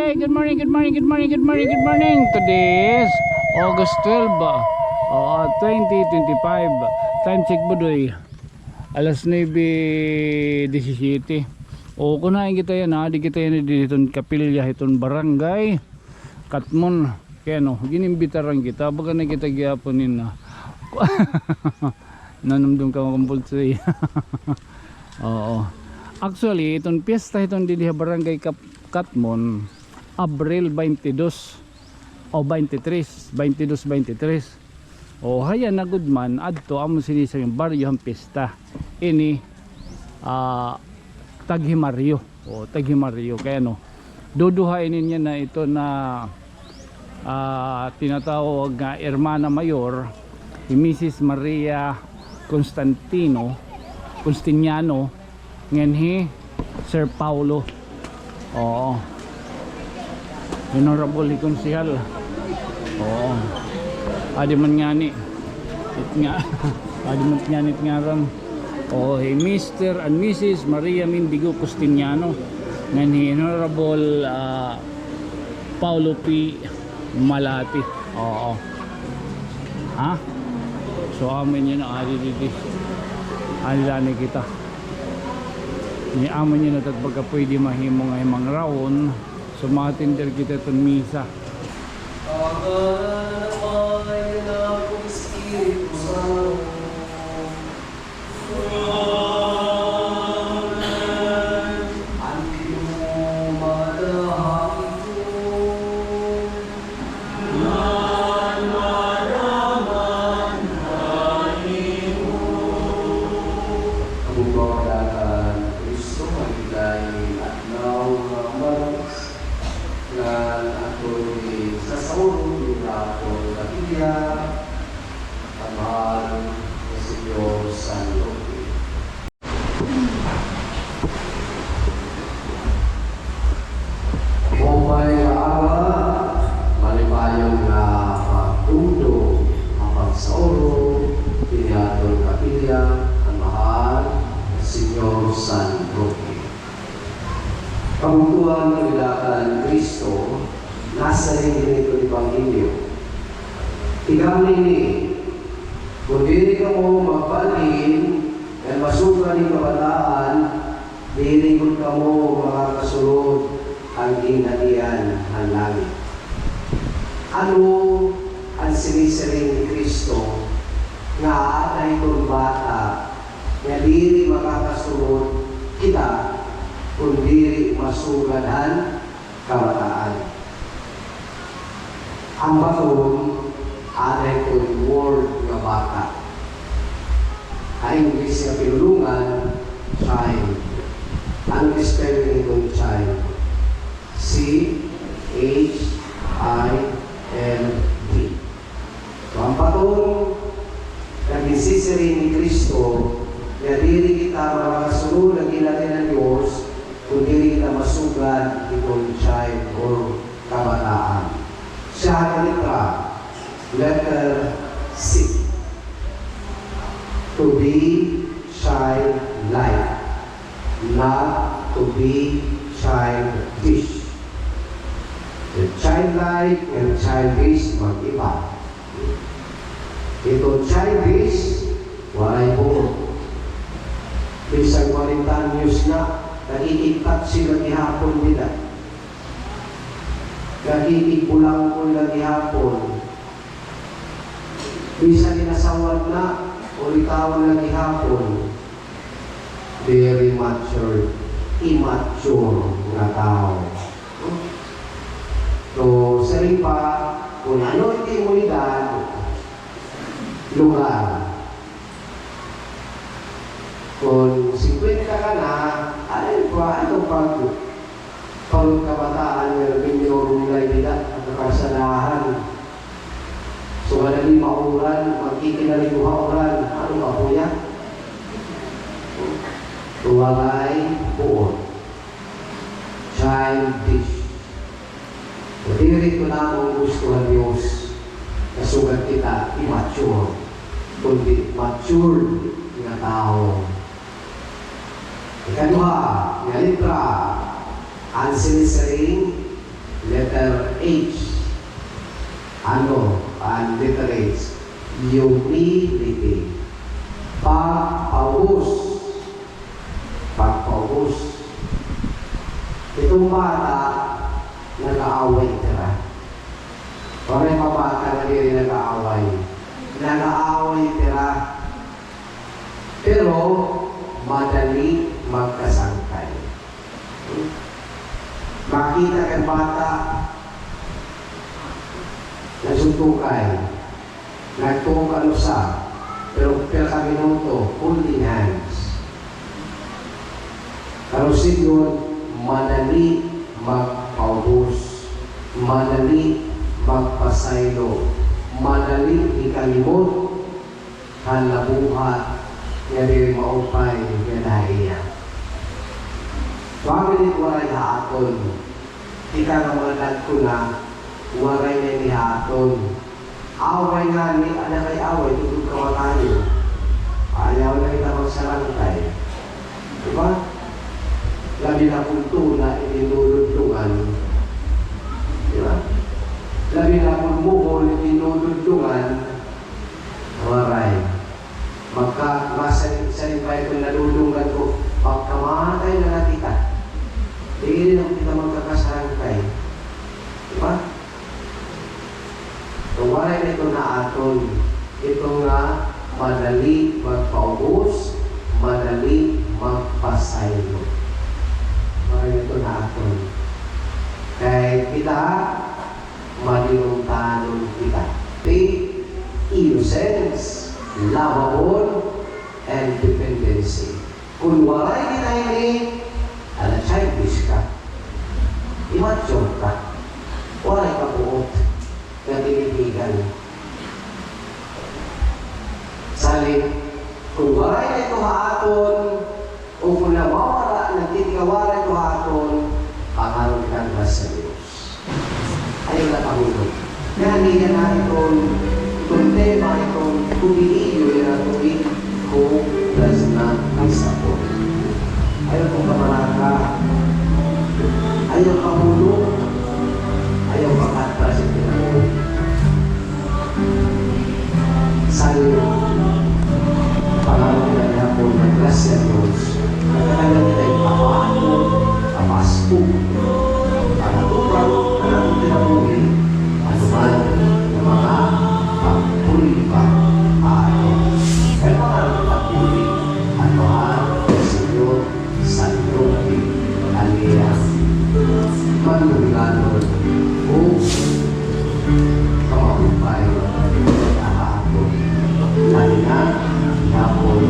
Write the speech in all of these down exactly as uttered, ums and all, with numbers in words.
Hey, good morning, good morning, good morning, good morning, good morning. Today is August twelve, ah, ah, twenty twenty-five. Time check, Budoy. Alas nuebe disisyete. O, kun hain kita yana, adi kita yana didi hiton kapilya hiton barangay Catmon. Kay ano, gin-imbitaran kita, baga na kita gihapon hin, ah, nanumdom ka, Kumpulsoy. Oo. Actually, iton piyesta hiton didi ha barangay Kap-, Catmon, Abril twenty-two o twenty-three, twenty-two, twenty-three. O, hayan na gud man, adto amo sini sa baryo han piyesta. Ini, ah, taghimaryo. O, taghimaryo. Kay ano, duduha ini niya na ito na, ah, tinatawag nga Hermana Mayor, hi Misis Maria Constantino, Constiniano, ngan hi Sir Paulo. Oo. Honorable hi Konsehal. Oo. Adi man ngani. It nga. Adi man ngani it ngaran. Oo, hi Mister and Missus Maria Mindigo Custiniano. Ngan hi Honorable, ah, Paulo P. Malati. Oo. Ha? So, amo ini na, adi didi. Adi la ni kita. Ni amo ini na, it baga pwede mahimo nga himangraon. So, ma-attend kita hiton misa. Kabugto-an nga Kristo, mahiwaray nga adlaw nga Martes, ngan aton isasauro ini nga aton kapilya, Mahal nga Señor San Roque. Maupay nga aga, malipayon nga pagdumdom han pagsauro dinhi ha aton kapilya, an Mahal nga Señor San Roque. Kabugto-an nga Ginoo, kan Kristo, nasiring dinhi hiton ebanghelyo. Tikang ini, kon diri kamo magbalhin ngan masugad hin kabataan, diri gud kamo makakasulod han ginhadian han langit. Ano an sinisiring ni Kristo nga ada hiton bata nga diri makakasulod kita kon diri masugad han kabataan? An baton, ada hiton word nga bata. Ha English nga pinulongan, child. Ano an spelling hiton child? C H I L D. So, an baton nga ginsisiring ni Kristo nga diri kita makakasunod han ginhadian han Dios kon diri kita masugad hiton child or kabataan. Siya an litra, letter C. To be childlike, not to be childish. The childlike and childish mag-iba. Ito childish, waray buot. Bisan kwarenta anyos na, nakikipagtaksi la gihapon dida. Nakikipagpulangkol la gihapon. Bisan inasawad na, ulitaw la gihapon. Very mature, immature nga tawo. So, siring pa, kon ano it imo edad, lugar. Kon singkwenta ka na, ay, kuan, ano pag, pag kabataan nga nagminyoron la dida, nagkakarsadahan. So, kada lima uran, magkikinaliguha uran, ano pa po yan? Waray buot. Childish. Diri ito namon gusto han Dios nga sugad kita immature, kundi matured nga tawo. Ikaduha nga letra, an sinisiring H, ano, an letter H, humility. Pagpaubos. Pagpaubos. Iton bata, nag-aaway hira. Waray pa bata nga diri nag-aaway. Nag-aaway hira. Pero madali magkasangkay. Makita ka hin bata, nagsuntukay, nagtuo kan usa, pero pira ka minuto, holding hands. Pero sidngon, madali magpaubos, madali magpasaylo, madali hikalimot han nabuhat nga diri maupay nga nahiya. Family, waray ha aton. Kita nga mga dagko na, waray na ini ha aton. Away ngani, ada kay away, tungod kamatayon. Ayaw na kita magsarangkay. Di ba? Labi na kun tuna, itinududlungan. Di ba? Labi na kun muhol, itinududlungan. Waray. Magka-, masay-, say pa iton nadudungan ko, magkamatay na la kita. Diri na kita magkakasarangkay. Di ba? So, waray na iton ha aton. Iton nga madali magpaubos, madali magpasaylo. Waray na iton ha aton. Kay kita, madinumtanon kita. Faith, innocence, lovable, and dependency. Kun waray kita ini, ala, childish ka. Immature ka. Waray ka buot nga tinitigan. Salit, kun waray na ito ha aton, o kun nawawara, nagtitiwala ito ha aton, pangaron kita an grasya han Dios. Ayaw na pahulog. Ngani yana iton, iton tema, iton Jubileo yana tuig, hope does not disappoint. Ayaw ko kabaraka. Ayaw pahulog. Ayaw pagkatras iton. Salit, pangaron kita gihapon nga grasya han Dios. Nagkakanan kita hin kapaako, kapasko, panatupang, panatupang kinabuhi, ano man nga mga pagpuriba ha aton. Kay pangaron kita puri, ano ha, Señor, San Roque, an iya manluganon o kamaupay ha aton. Labi na gihapon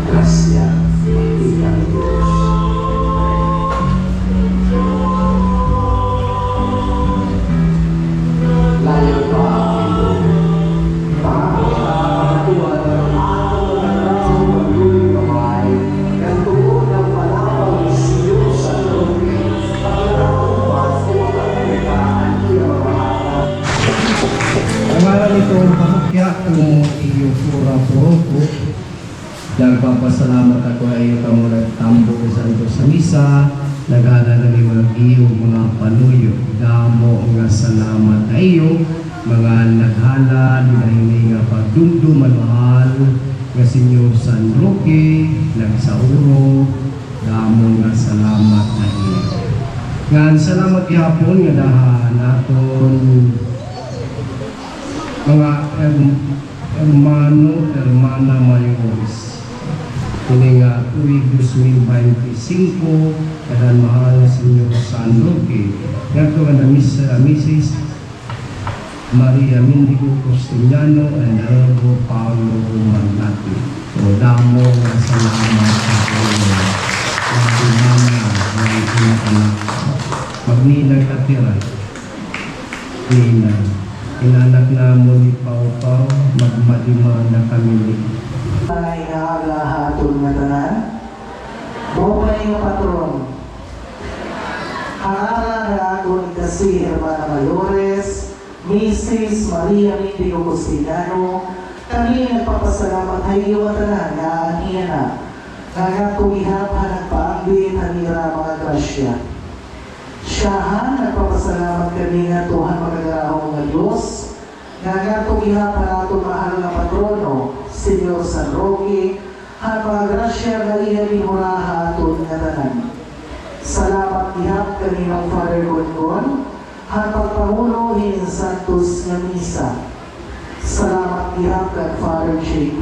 grasya tikang Dios. Layo pa, Panginoon. Sa ngaran nito, parokya ko, Iyo Pura Puroko, nagpapasalamat ako ha iyo kamo nagtambok isanto sa misa, naghalad kami mga giyo, mga panuyo. Damo nga salamat ha iyo. Mga naghalad, mga hini nga pagdumdom, mahal nga Señor San Roque, nagsauro, damo nga salamat ha iyo. Ngan salamat gihapon nga daha naton mga herm-, hermano, hermana mayores. Ini nga tuig dos mil baynte singko, kada mahal nga Señor San Roque, ngadto kan Miss, ah, Missus Maria Mindigo Costiniano and Honorable Paulo Manlati. So, damo nga salamat sa inyo. Magdimana nga inaanak. Magninang katira. Ninang. Inaanak namon ni Pawpaw, magmadimana kami ni. Ay, nga aga ha aton ngatanan. Maupay nga patron. Ha ngaran ha aton kasli Hermana Mayores, Missus Maria Mindigo Costiniano, kami nagpapasalamat ha iyo ngatanan nga aanhi yana, nga nagkugihan han nagpaambit han ira mga grasya. Siyahan, nagpapasalamat kami ngadto han makagarahom nga Dios, nga ngadto gihap han aton mahal nga patrono, Señor San Roque, han mga grasya nga iya ginhura ha aton ngatanan. Salamat gihap kan Ninong Father Gongon, han pagpangulo hinin santos nga misa. Salamat gihap kan Father J P.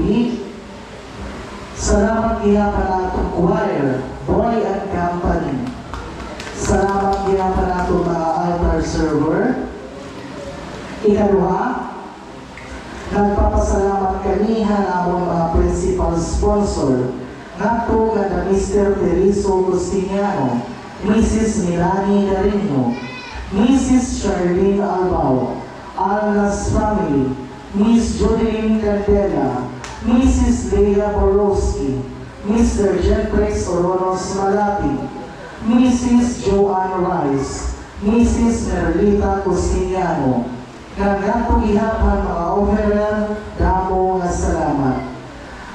Salamat gihap han aton choir, Boy and Company. Salamat gihap han aton mga altar server. Ikaduha, nagpapasalamat kami han amon mga principal sponsor, ngadto kan Mister Teriso Custiniano, Missus Melanie Cariño, Missus Charlene Albao, Alnas family, Miss Judeline Candela, Missus Leah Borowski, Mister Jeffrex Oronos Malati, Missus Joanne Rice, Missus Merlita Custiniano, nga ngadto gihap han mga offerer, damo nga salamat.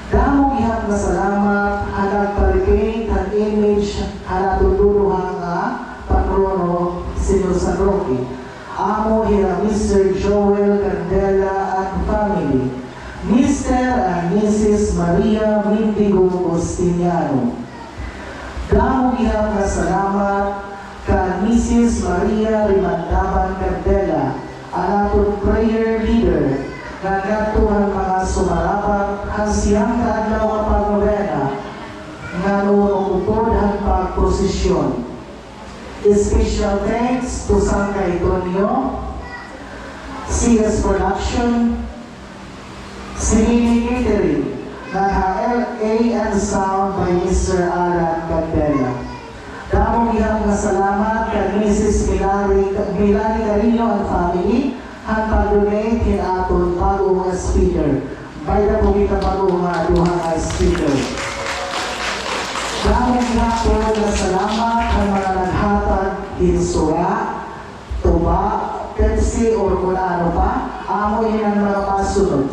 Damo gihap nga salamat han nagpa-repaint han image han aton duduha nga patrono, Señor San Roque. Amo hira Mister Joel Candela and family, Mister and Missus Maria Mindigo Custiniano. Damo gihap nga salamat kan Missus Maria Rimandaban Candela, an aton prayer leader, nga ngadto han mga sumarabat han siyam ka adlaw nga pagnovena, ngan upod han pagprosesyon. Special thanks to Sangkay Tonyo, C S Production, Sinini Catering, ngan ha L A and Sound by Mister Alan Candela. Damo gihap nga salamat kan Missus Milani, Milani Carino and family, han pag-donate hin aton bag-o nga speaker. May-ada po kita bag-o nga duha nga speaker. Damo gihap po nga salamat han mga naghatag hin sura, tuba, Pepsi, or kun ano pa, amo ini an mga masunod.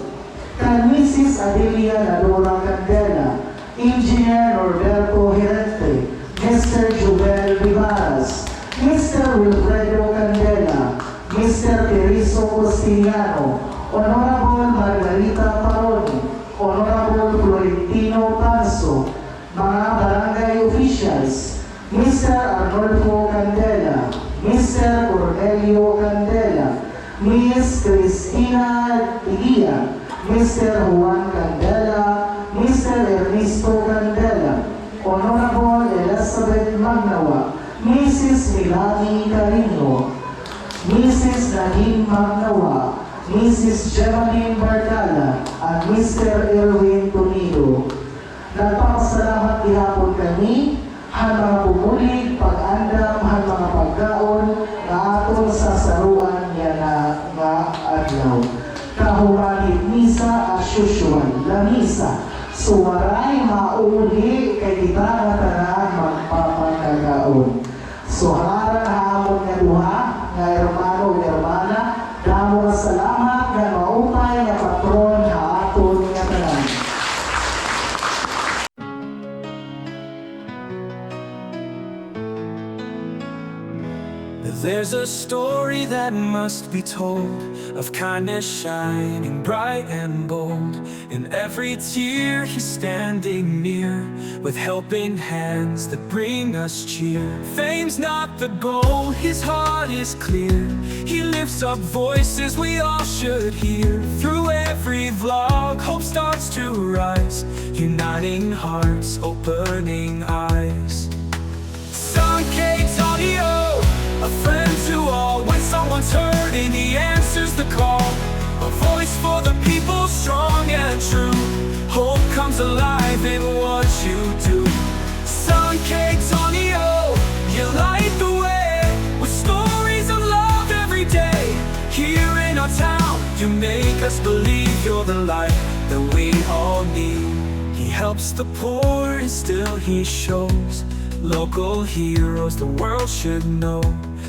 Kan Missus Adelia Nadora Candela, Engineer Norberto Gerente, Mister Jubel Vivaras, Mister Wilfredo Candela, Mister Teriso Costiniano, Honorable Margarita Paroni, Honorable Florentino Panso, mga barangay officials, Mister Arnulfo Candela, Mister Cornelio Candela, Miss Cristina Iguia, Mister Juan Candela, Mister Ernesto Candela, Honorable Elizabeth Magnawa, Missus Milani Carino, Missus Nadine Magnawa, Missus Gemaline Barcala, and Mister Erwin Tunido. Nagpapasalamat gihapon kami han mga pumulig pag-andam han mga pagkaon nga aton sasaruan yana nga adlaw. Kahuman hit misa, as usual, lamisa. So, waray mauli kay kita ngatanan magpapakakaon. So, ha ngaran ha amon nga duha nga hermano ug hermana, damo nga salamat ngan maupay nga patron ha aton ngatanan. There's a story that must be told of kindness shining bright and bold. In every tear, he's standing near, with helping hands that bring us cheer. Fame's not the goal, his heart is clear. He lifts up voices we all should hear. Through every vlog, hope starts to rise, uniting hearts, opening eyes. Sankey Tonio, a friend to all. When someone's hurting, he answers the call. A voice for the people, strong and true. Hope comes alive in what you do. Sankey Tonio, you light the way with stories of love every day. Here in our town, you make us believe you're the light that we all need. He helps the poor, and still he shows local heroes the world should know.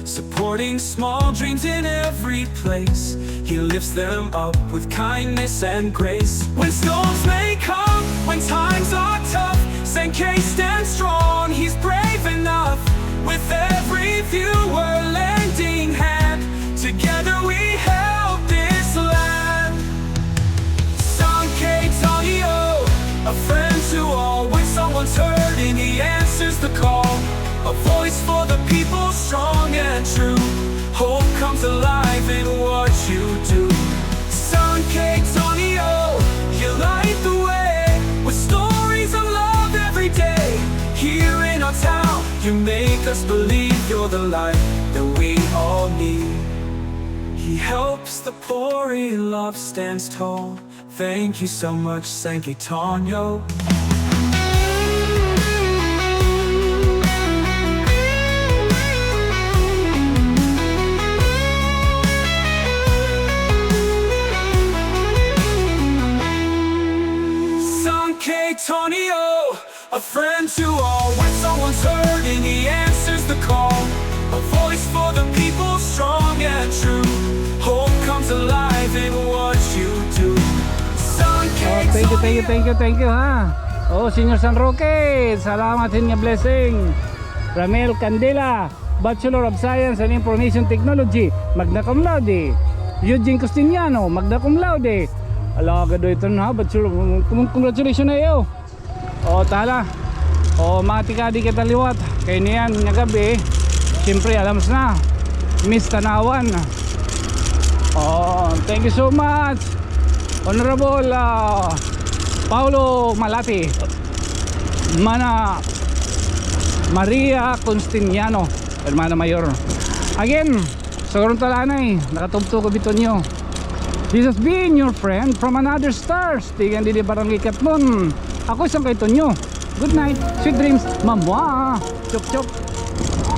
Supporting small dreams in every place, he lifts them up with kindness and grace. When storms may come, when times are tough, Sankey stands strong, he's brave enough. With every If you were lending hand, together we help this land. San K Tonio, a friend to all. When someone's hurting, he answers the call. A voice for the people, strong and true. Hope comes alive in what you do. San K Tonio, you light the way with stories of love every day. Here in our town, you make us believe you're the light that we all need. He helps the poor, he love stands tall. Thank you so much, San K Tonio. San K Tonio, a friend to all. When someone's hurting, he answers the call. A voice for the people, strong and true. Hope comes alive in what you do. San K Tonio. Oh, thank you, thank you, thank you, thank you, ha. Oh, Senior San Roque, salamat hin nga blessing. Ramel Candela, Bachelor of Science and Information Technology, magna cum laude. Eugene Costiniano, magna cum laude. Ala, gado ito na, Bachelor. Congratulations ha iyo. O, tala. O, mga tikadi kita liwat. Kay niyan nga gab-i, siyempre, alam na. Miss Tanauan. O, thank you so much, Honorable, ah, Paulo Malati. Mana Maria Constiniano, Hermana Mayor. Again, sa karon talanay, nakatubtob ko biton niyo. This has been your friend from another stars. Tikang didi Barangay Catmon. Ako hi San K Tonio. Good night. Sweet dreams. Mamwa. Chop, chop.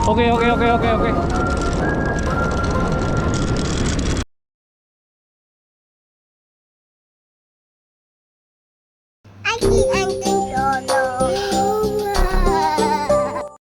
Okay, okay, okay, okay, okay.